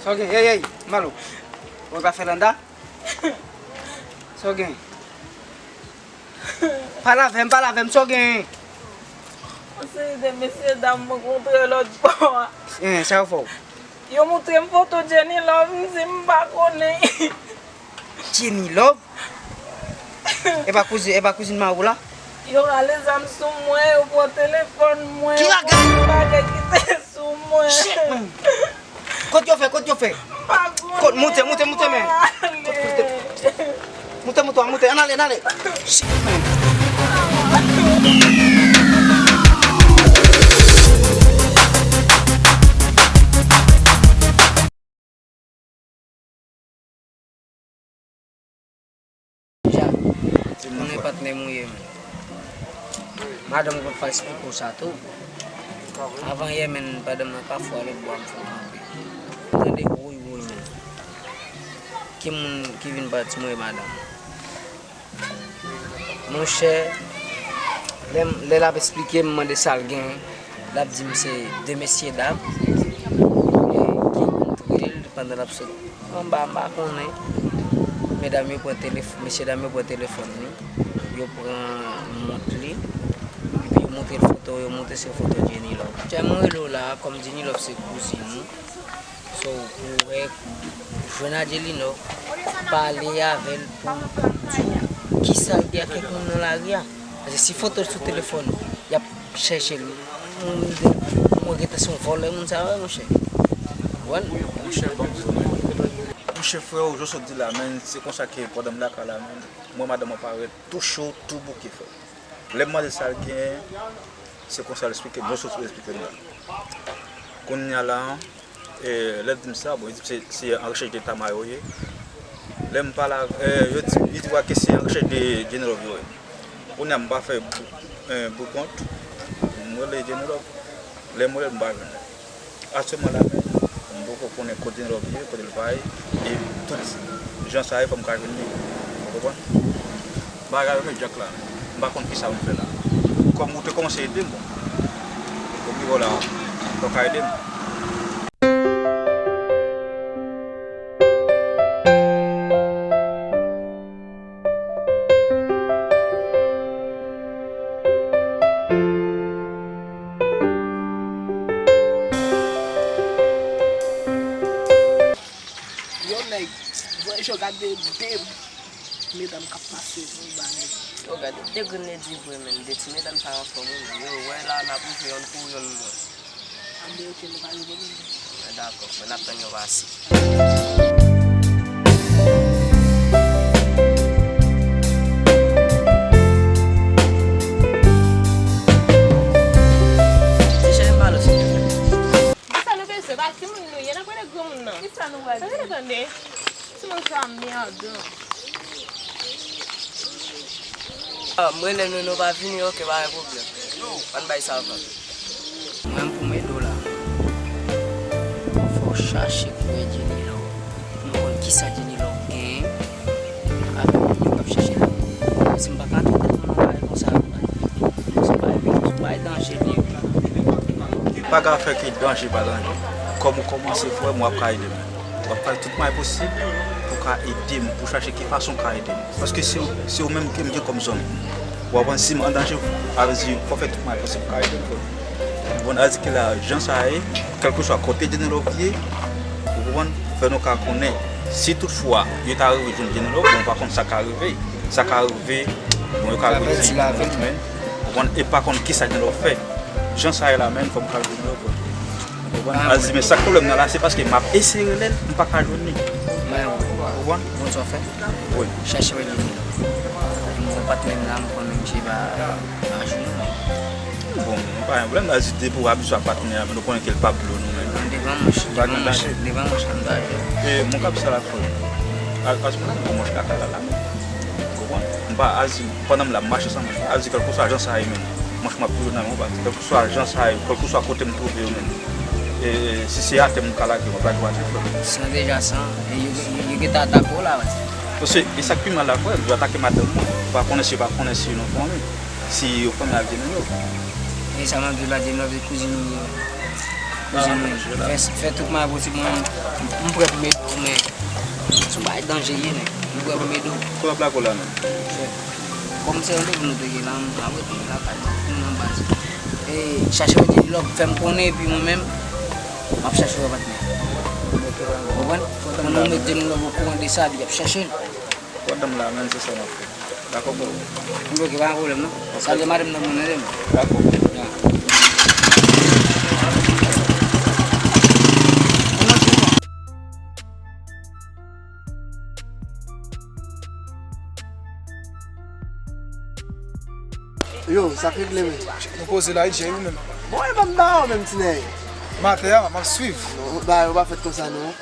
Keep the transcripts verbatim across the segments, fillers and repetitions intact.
Sa w gen? Ey, ey, Malo. Ou pa fè landa? Sa w gen? Pale avè m, pale avè m, sa w gen? Yon seri de mesye dam m rankontre lòt bò a. Hein, sa yo fè w? Yo montre m foto Jenny Love, m di m pa konnen. Jenny Love? E pa kouzin, e pa kouzin mari w la? Yo rale zam sou mwen, yo pran telefòn mwen, yo pran tout bagay ki te sou mwen. Shit, man. Kot yo fè, kot yo fè? M pa konnen. Kot, moute, moute, moute, men. Kot, kote? Moute, moute, moute, ann ale, ann ale. Shit, man. Deja, konnen patnè m ou ye, men. Madanm ou pa esplike w sa tou. Avan yè, men, pandan m nan kafou a lòt bò a, m fè w kanpe. M tande woy woy, men. Ki moun ki vin pati m, ou ye madanm? Monchè, lè m, lè l ap esplike m, m mande sa l gen, l ap di m se de mesye dam, e, ki kontre l pandan l ap sot anba, m pa konnen. Medam yo pran telef-, mesye dam yo pran telefòn li, yo pran mont li, epi yo montre l foto, yo montre se foto Jenny Love. Monchè, mwen rele w la, kòm Jenny Love se kouzin ou, so, pou w wè, jwenn a Jenny Love, pale avè l pou, pou di w kisa l gen ak kèk moun nan lari a. Paske si foto l sou telefòn, y ap chèche l. Moun de, moun gentan se yon vòlè, moun sa yo, monchè. Ou konprann? Monchè, ban m di w, men. Monchè, frè, jan w sot di la, men, se konsa ke pandan m lakay la, men, mwen, madanm mwen parèt tou cho, tou bouke, frè. Lè m mande sa l genyen, se konsa l esplike m, jan w sot esplike m la. Kounye a la, e, lè l di m sa, bon, li di m se, se an rechèch de Tama yo ye. Lè m pale avè, e, yo di, li di m ke se an rechèch de Jenny Love yo ye. Kounye a m pa fè bou-, e, boukont, m rele Jenny Love. Lè m rele l, m pa jwenn li. Aktyèlman la menm, m poko konnen kote Jenny Love ye, kote l pa ye, e tout jan sa ye, fò m ka jwenn li. Ou konprann? Bagay yo medyak la, m pa konn kisa pou m fè la. Kòm ou te kòmanse ede m, bon, ou pi wè la, fò w ka ede m. Yon nèg, vre, je gade de medam k ap pase pou bagay. Yo gade de grenn ledi vre, men de ti medam sa anfòm wi, men yo wè la n ap rive yonn pou yonn mwen. Anben, ok, nou pa rive menm. Mwen dakò, mwen ap tann yo pase. Ti chèche m pale w, silvouplè. Kisa nou bezwen? Pa timoun nou ye, n ap rele granmoun nan. Kisa nou pral di? Tande, tande. Timoun sa mèdan. Ah, m rele nou, nou pa vini, ok, pa gen pwoblèm. Ann bay sa avan. Mwen, pou m ede w la, fò w chache kote Jenny Love, pou m konn kisa Jenny Love genyen avèk moun yo k ap chèche l. Si m pa ka tou tèt mwen nan bagay konsa, se pa epi, se pa danje li ye. Pa gen afè ki danje, pa danje. Kòm ou kòmanse, frè m, w ap ka ede m. W ap fè tout mwayen posib pou w ka ede m, pou w chache ki fason w ka ede m. Paske se, se ou menm ke m gen kòm zanmi. W ap konprann, si m an danje, sa vle di fò w fè tout mwayen posib pou w ka ede m, frè m. Bon, sa vle di ke la, jan sa ye, kèlkeswa kote Jenny Love ye, Ou konprann? Pou fè nou ka konnen si toutfwa yo ta rive jwenn Jenny Love, bon, pa konn sa ka rive. Sa ka rive, bon, yo ka rive ti mwen, ou konprann? E pa konn kisa Jenny Love fè. Jan sa ye la menm, fò m ka jwenn Jenny Love. Ou konprann? Al di, men sa k pwoblèm nan la, se paske m ap eseye rele l, m pa ka jwenn li. Ou konprann? Bon, sa w fè? Wi. Chache wè Jenny Love. M gon patnè m la, m konnen misye pa, pa jwenn. Bon, nou pa gen pwoblèm, la di depi w abitye ak patnè a, nou konnen ke l p ap blo nou menm. Devan mouch, devan mouch, devan mouch, an ta jwe. E, mon kap sa la fò. Al, al, mouch kaka la, la menm. Ou konprann? M pa, al di, pandan m la, m mache san mouch. Al di, kèlkeswa jan sa ye menm. Mouch m ap toujou nan men w, kèlkeswa jan sa ye, kèlkeswa kote m twouve yo menm. E, e, si se atè m ka lage, m ap lage w atè, frè. San deja san, e yo, yo, yo gentan atake w la, baz. Paske, e sa k pi mal la, frè, yo atake madanm mwen. Ou pa konnen si yo pa konnen si nou fanmi. Si yo konn la vin yo. E sa m ap di w la, Jenny Love, se kouzin ou ye. Kouzin ou ye. Fè, fè tout mwayen posib, mwen, m prè pou m ede w, men se yon bagay danje ye, men m prè pou m ede w. Kòman w ap lage w la menm? Kòm se randevou nou te gen la, m ap rete lakay mwen, m nan baz. E chache wè Jenny Love, fè m konnen, epi mwen menm, m ap chache wè patnè. Ou konprann? Mwen, mwen met Jenny Love okouran de sa, epi y ap chache l. Pandan m la, menm, se sa m ap fè. Dakò, frè? Ok, pa gen pwoblèm, non. Salye madanm nan pou mwen, tande m. Dakò. Ya. Yo, sa k regle, men? Nou poze la, wi, Jerry, menm. Bon, e pa m ba w menm, ti nèg. Maten an, m ap swiv. Non, ba yo pa fèt konsa, non.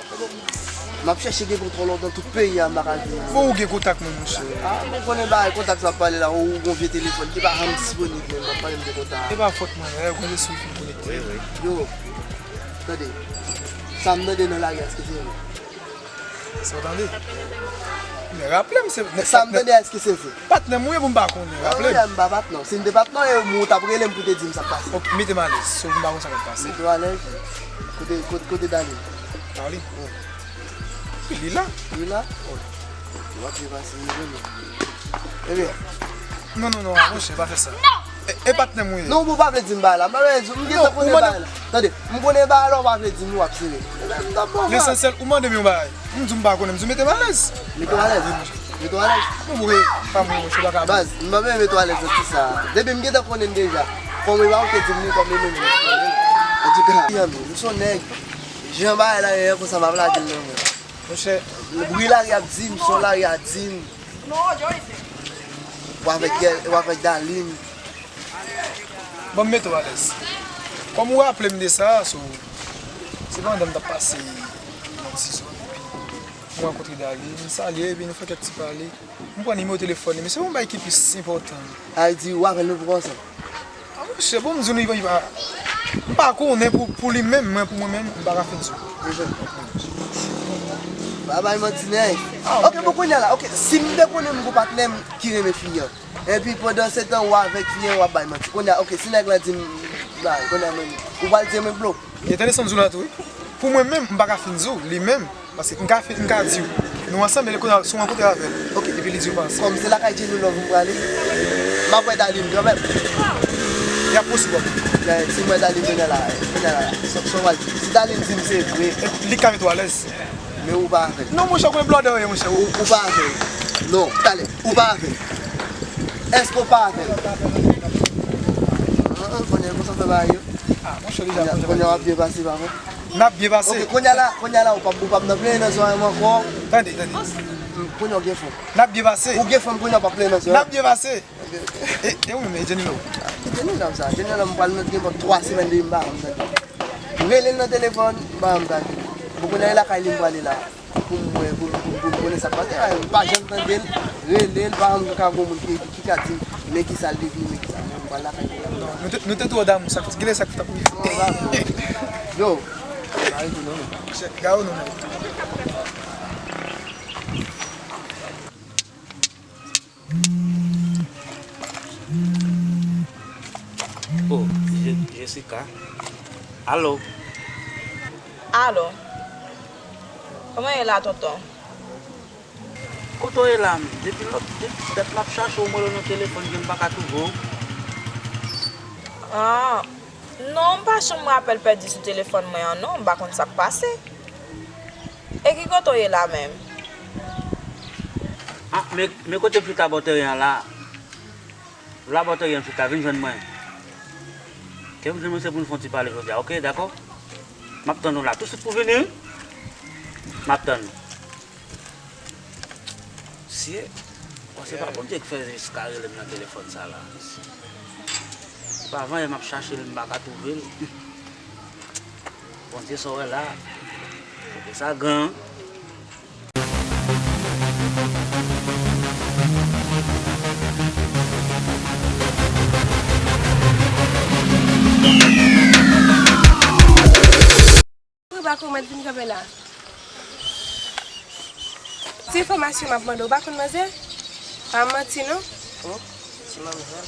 M ap chèche gen kontwòl ou nan tout peyi a, m pa ka di. Bon, ou gen kontak mwen, monchè. A, mwen konnen bagay kontak sa w ap pale la, ou gon vye telefòn ki pa janm disponib menm, w ap pale m de kontak. E pa fòt mwen, e, ou konnen sou fin konekte. Wi, wi. Yo, tande. Sa m tande nan lari a, èske se vre? Sa w tande? Men raple m, se. Sa m tande a, èske se vre? Patnè m ou ye pou m pa konnen, raple m. Wi, m pa patnè w. Si m te patnè w, e ou t ap rele m pou te di m sa k pase. Ok, mete m alèz, sof m pa konn sa k ap pase. Mete w alèz? Kote, kote, kote Darline? Darline? Wi. Li la? Li la? Wi. W ap byen pase, wi, vrèman. Ebyen. Non, non, non, monchè, pa fè sa. E, e patnè m ou ye. Non, ou pa vle di m bagay la. M pa vle di, m gentan konnen bagay la. Tande, m konnen bagay la, ou pa vle di m, ou ap sere. Ebyen, m t ap pran. Lesansyèl, ou mande m yon bagay. M di w m pa konnen, m di w mete m alèz. Mete w alèz? Wi, monchè. Mete w alèz? Non, monchè, pa mwen, monchè, ou pa ka. Baz, m pa bezwen mete w alèz nan ti sa. Depi m gentan konnen l deja. Fò mwen pa ou te di m li, fò mwen menm. Antouka, m se yon nèg. Jan bagay la ye a, konsa m ap lage l nan men. Monchè, bri lari ap di m, son lari a di m. Ou avèk Gè-, ou avèk Darline. Bon, m mete w alèz. Kòm ou raple m de sa, so, se pandan m t ap pase nan ti zòn, epi m rankontre Darline, m salye, epi nou fè kèk ti pale. M pran nimewo telefòn li, men se yon bagay ki plis enpòtan. Sa vle di, ou avè l nou poko ansanm? A, monchè, bon, m di w, li, li pa, m pa konnen pou, pou li menm, mwen, pou mwen menm, m pa ka fin di w. Ou konprann? Pa bay manti, nèg. A, ok, bon, kounye a la, ok, si m te konnen m gon patnè m ki renmen fi an, epi pandan se tan ou avèk fi an, w ap bay manti. Kounye a, ok, si nèg la di m, bay, kounye a menm, ou pral di mwen blo. E tande sa m di w la tou, wi. Pou mwen menm, m pa ka fin di w, li menm, paske m ka fin, m ka di w, nou ansanm, men kounye a, si w rankontre avè l, ok, epi li di w pa ansanm. Kòm se lakay Jenny Love m prale, m ap wè Darline kanmenm. Y ap posib w ap. Si m wè Darline kounye a la, kounye a la, sa, sa w pral di? Si Darline di m se vre. Li ka mete w alèz. Men ou pa avè l. Non, monchè, ou konn blòdè w ye, monchè. Ou, ou pa avè l. Non, talè, ou pa avè l. Èske ou pa avè l? An, an, kounye a, konsa fè bagay yo. A, monchè, deja, kounye a, kounye a w ap byen pase, pa vre? N ap byen pase. Ok, kounye a la, kounye a la, ou p ap, ou p ap nan plenyen nan zòrèy mwen ankò. Tande, tande. Kounye a w gen fanm. N ap byen pase. Ou gen fanm, kounye a w p ap plenyen nan zòrèy. N ap byen pase. E, e ou menm, e Jenny Love? Ki Jenny Love sa? Jenny Love, m pral nan gen bon twa semèn depi m pa janm tande. M rele l nan telefòn, m pa janm tande. Bon, kounye a, e lakay li m prale la. Pou m wè, pou m, pou m, pou m konnen sa k pase. M pa janm tande l, rele l, pa janm ka gon moun ki, ki ka di m, men kisa l devni, men kisa. M pral lakay li la. Non, nou te, nou te twò damou, sa, genlè sa k t ap rive. Non, pa bon. Yo, pa rete non, men. Gawo non, men. Oh, Je-, Jessica. Alo. Alo. Kòman ye la, tonton? Kote w ye la menm? Depi lòt, depi dat m ap chache w, m rele w nan telefòn, men m pa ka twouve w. Ah, non, m pa janm wè apèl pèdi sou telefòn mwen an, non. M pa konn sa k pase. E ki kote w ye la menm? Ah, men, men kote m chita bò teren an la. La bò teren an m chita, vin jwenn mwen. Ke vin jwenn mwen, se pou n fè yon ti pale jodi a, oke, dakò? M ap tann ou la tousuit pou vini, wi. M ap tann ou. Mesye, bon, se pa Bondye ki fè jiska rele m nan telefòn sa la, mesye. Se pa vanyan m ap chache l, m pa ka twouve l. Bondye sa w wè la, kote sa gran. Ou pa konn mèt vin kanpe la. Ti enfòmasyon m ap mande w, ou pa konn manzè? Pa manti non. Oh, ti manzè.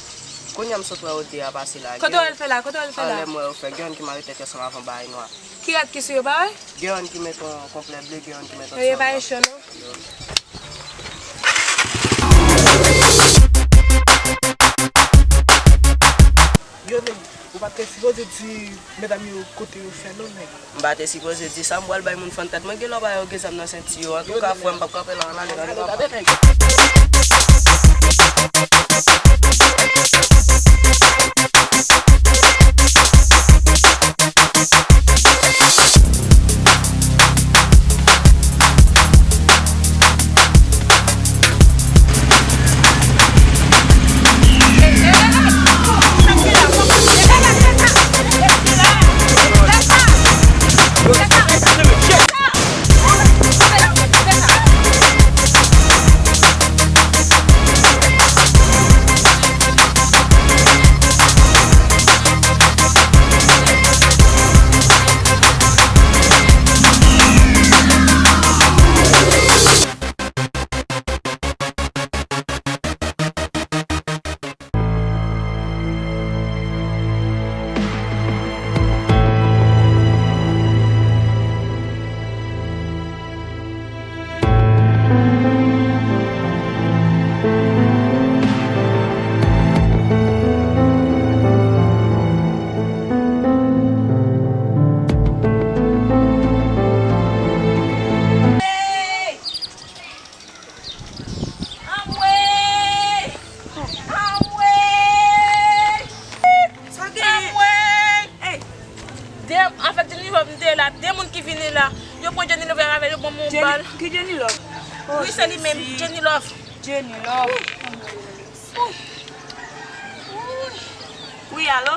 Kounye a m sot wè yo de a pase la. Kote w al fè la? Kote w al fè la? Anlè m wè yo fè, gen youn ki mare tèt yo ansanm avè yon bagay nwa. Ki rad ki sou yo, pa wè? Gen youn ki met yon konplè ble, gen youn ki met yon ti... Yo ye pa echan non. Yo menm, ou pa te sipoze di medam yo kote yo fè non, nèg. M pa te sipoze di sa, m pral bay moun fann tèt mwen, gen lè w pa yo gen zam nan senti yo. Antouka, frè m, p ap kanpe la, ann ale, ann ale, ann ale, nèg. Anmwey! Anmwey! Sa gen? Anmwey! Ey! De, anfèt, Jenny Love m te la, de moun ki vini la. Yo pran Jenny Love avè yo, ban m yon bal. Ki Jenny Love? Wi, se li menm, Jenny Love. Jenny Love. Wi, alo?